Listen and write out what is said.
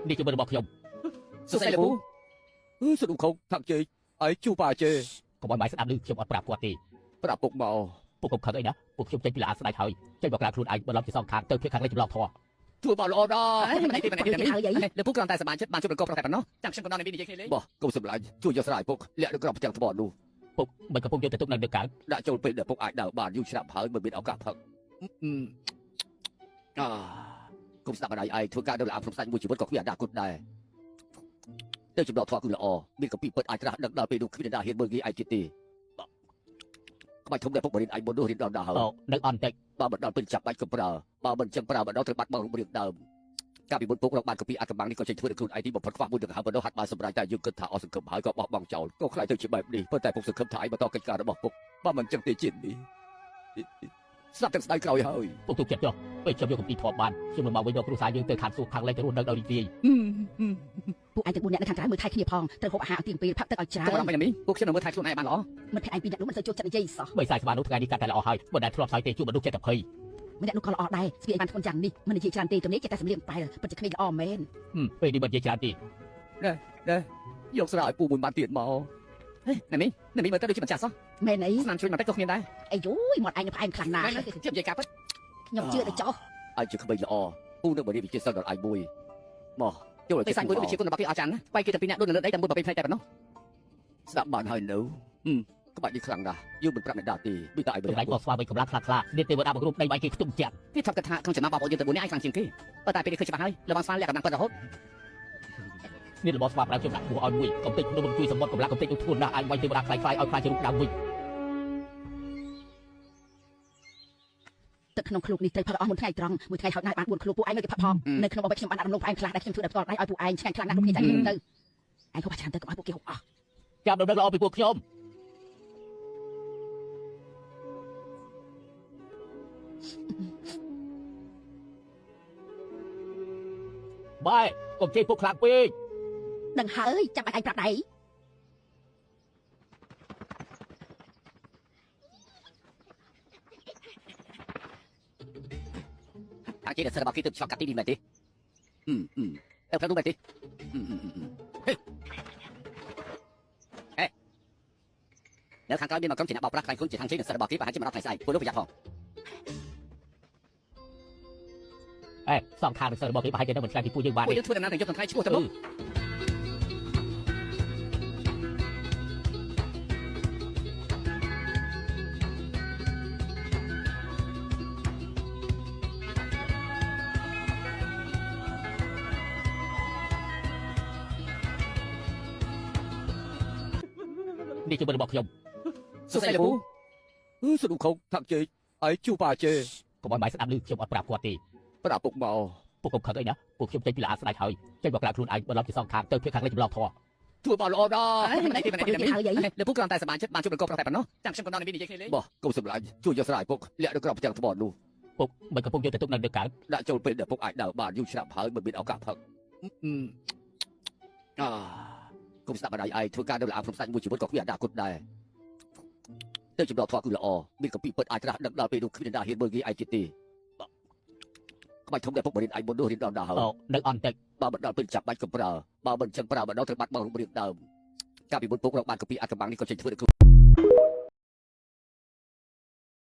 នេះជាមិត្តរបស់ខ្ញុំ សួស្តីលោកពូ អឺសនុខុងថាក់ជេឯងជួបាជេ កុំឲ្យម៉ែស្ដាប់ឮខ្ញុំអត់ប្រាប់គាត់ទេ ប្រាប់ពុកមក ពុកកុំខឹងអីណាពួកខ្ញុំចេញពីឡានស្ដាច់ហើយចេញមកក្រៅខ្លួនឯងបន្លំជាសងខាងទៅភាគខាងលិចចម្លងធေါ် ធ្វើបានល្អណាស់ មិនទេមិនទេមិនទេលោកពូគ្រាន់តែសប្បាយចិត្តបានជួបលោកកោប្រុសតែប៉ុណ្ណោះចាំខ្ញុំកំដរនេះនិយាយគ្នាលេង បោះកុំសម្លាញ់ជួយយកស្រាយពុកលាក់នៅក្រោមផ្ទាំងថ្មនោះ ពុកមិនកំពុងយកទៅទុកនៅលើកើត ដាក់ចូលពេលដែលពុកអាចដើរបានយូរឆ្នាំហើយមិនមានឱកាសផឹកអាកុំស្ដាប់ម្ដាយឯងធ្វើការនៅឡានភ្នំសាច់មួយជីវិតក៏គ្មានអនាគតដែរទៅចំណោទធေါ်គឺល្អមានកំពីពិតអាចត្រាស់ដឹងដល់ពេលនោះគ្មានអ្នកណាហ៊ានមើលងាយឯងទៀតទេក្បាច់ធំដែលពុកបរិញ្ញាឯងមុននោះរៀនដល់ណាហើយ អូនៅអន់តិច បើមិនដល់ពេលចាប់បាច់ក៏ប្រើបើមិនចឹងប្រើមិនដល់ត្រូវបាត់បង់រូបរាងដើមកាលពីមុនពុករកបានកាពីអាកំបាំងនេះក៏ចេញធ្វើដល់ខ្លួនឯងទីបំផុតខ្វះមួយដង្ហើមប៉ុណ្ណោះហាត់បានសម្រេចតែយើងគិតថាអស់សង្ឃឹមហើយក៏បោះបង់ចោលក៏ខ្លាចទៅជាបែបនេះប៉ុន្តែពុកសង្ឃឹមថាឯងបន្តកិច្ចការរបស់ពុកបើមិនចឹងទេជាតិនេះស្ដាប់ទាំងស្ដាយក្រោយហើយ ពុកទុកចិត្តចុះពេលខ្ញុំយកកំពីធေါ်បានខ្ញុំនឹងមកវិញដល់គ្រួសារយើងទៅឋានសួគ៌ខាងលិចទៅរស់នៅដោយរីករាយ ពួកឯងទាំង4នាក់នៅខាងក្រៅមើលថែគ្នាផងត្រូវហូបអាហារឲ្យទៀងពេលផឹកទឹកឲ្យច្រើ កុំ ន បារម្ភពេញមីពួកខ្ញុំនឹងមើលថែខ្លួនឯងបានល្អ មិត្តភក្តិឯងពីរនាក់នោះមិនសូវចូលចិត្តនិយាយសោះ បីសាយស្មាននោះថ្ងៃនេះកាត់តែល្អហើយមិនដែលធ្លាប់សើចទេជួបមនុស្សចិត្តតែភ័យ ម្នាក់នោះក៏ល្អដែរស្ពាយបានធ្ងន់យ៉ាងនេះមិននិយាយច្រើនទេទំនេរចេះតែសម្លៀងបែលពិតជាក្មេងល្អមែន ពេលនេះមិននិយាយច្រើនទេ យកស្រាឲ្យពូមួយម៉ាត់ទៀតមក ហេណាមីណាមីមើលទៅដូចជាម្ចាស់សោះ មែនអី ស្នាមជួយបន្តិចក៏គ្មានដែរ អីយូយមាត់ឯងនៅផ្អែមខ្លាំងណាស់ មែនជានិយាយការពិត ខ្ញុំជឿទៅចុះ ឯងជាក្មេងល្អពូនឹងបរិយាវិជាសិលដល់ឯងមួយមកចូលឲ្យ ពេលសាញ់មួយនោះវិជាគុណរបស់គេអស្ចារ្យណាស់បែរគេតែពីរនាក់ដូចនៅលើដីតែមួយប្រពៃភ្នែកតែប៉ុណ្ណោះ ស្ដាប់បានហើយនៅក្បាច់នេះខ្លាំងណាស់យើងមិនប្រាប់អ្នកណាទេមានតែឯង តម្លៃក៏ស្វាមីកម្លាំងខ្លាំងខ្លានេះទេវតាបង្រួបដីបាយគេខ្ទុំចិត្ត គេធ្លាប់គិតថាក្នុងចំណោមបងប្អូនយើងតែ4នាក់ឯងខ្លាំងជាងគេប៉ុន្តែពេលនេះឃើញច្បាស់ហើយលបងស្វាលាក់កម្លាំងពិតរហូត នេះរបស់ស្វាប្រើខ្ញុំដាក់ឈ្មោះឲ្យមួយកំតិចនោះមិនជួយសម្បត្តិកម្លាំងកំតិចនោះធ្ងន់ណាស់អាចវាយទេវតាខ្លាយខ្លាយឲ្យខ្លាយជារូបដើមវិញ ទឹកក្នុងឃ្លោកនេះត្រូវផឹកអស់មុនថ្ងៃត្រង់មួយថ្ងៃហោចណាស់បាន4ឃ្លោកពួកឯងនៅគេផឹកផងនៅក្នុងអ្វីខ្ញុំបានដាក់រំលងផ្អែមខ្លះដែលខ្ញុំធ្វើដោយផ្ទាល់ដៃឲ្យពួកឯងឆ្ងាញ់ខ្លាំងណាស់គ្រប់គ្នាចាញ់ខ្ញុំទៅឯងហូបច្រើនទៅកុំឲ្យពួកគេហូបអស់ ចាំដំណឹងល្អពីពួកខ្ញុំបែកុំជេរពួកខ្លាំងពេក ដឹងហើយចាំឲ្យឯងប្រាប់ដៃ អាគេដែលសិលរបស់គេទៅឆ្លងកាត់ទីនេះមែនទេអឺអឺទៅផ្លូវនោះមែនទេអឺអឺហេហេនៅខាងក្រោយមានមកក្រុមជាអ្នកបោកប្រាស់ខ្លាញ់ខ្លួនជាខាងជ័យនិងសិលរបស់គេប្រហែលជាមិនដល់ថ្ងៃស្អែកពួកនោះប្រយ័ត្នផង អេសងខាងនឹងសិលរបស់គេប្រហែលជានៅមិនឆ្ងាយពីពួកយើងបាន ពួក ទេ យើងធ្វើដំណើរទាំងយប់ទាំងថ្ងៃឆ្ពោះទៅមុខ នេះជាមិត្តរបស់ខ្ញុំ សួស្តីលោកពូ អឺសនុខុងថាក់ជេឯងជួបាជេ កុំឲ្យម៉ែស្ដាប់ឮខ្ញុំអត់ប្រាប់គាត់ទេ ប្រាប់ពុកមក ពុកកុំខឹងអីណាពួកខ្ញុំចេញពីឡានស្ដាច់ហើយចេញមកក្រៅខ្លួនឯងបន្លំជាសងខាងទៅភាគខាងលិចចម្លងធေါ် ធ្វើបានល្អណាស់ មិនទេមិនទេមិនទេលោកពូគ្រាន់តែសប្បាយចិត្តបានជួបលោកកោប្រុសតែប៉ុណ្ណោះចាំខ្ញុំកំដរនេះនិយាយគ្នាលេង បោះកុំសម្លាញ់ជួយយកស្រាយពុកលាក់នៅក្រោមផ្ទាំងថ្មនោះ ពុកមិនកំពុងយកទៅទុកនៅលើកើត ដាក់ចូលពេលដែលពុកអាចដើរបានយូរឆ្នាំហើយមិនមានឱកាសផឹកអាកុំស្ដាប់ម្ដាយឯងធ្វើការនៅឡានភ្នំសាច់មួយជីវិតក៏គ្មានអនាគតដែរទៅចំណោទធေါ်គឺល្អមានកំពីពិតអាចត្រាស់ដឹងដល់ពេលនោះគ្មានអ្នកណាហ៊ានមើលងាយឯងទៀតទេក្បាច់ធំដែលពុកបរិញ្ញាឯងមុននោះរៀនដល់ណាហើយ អូនៅអន់តិច បើមិនដល់ពេលចាប់បាច់ក៏ប្រើបើមិនចឹងប្រើមិនដល់ត្រូវបាត់បង់រូបរាងដើមកាលពីមុនពុករកបានកាពីអាកំបាំងនេះក៏ចេញធ្វើដល់ខ្លួន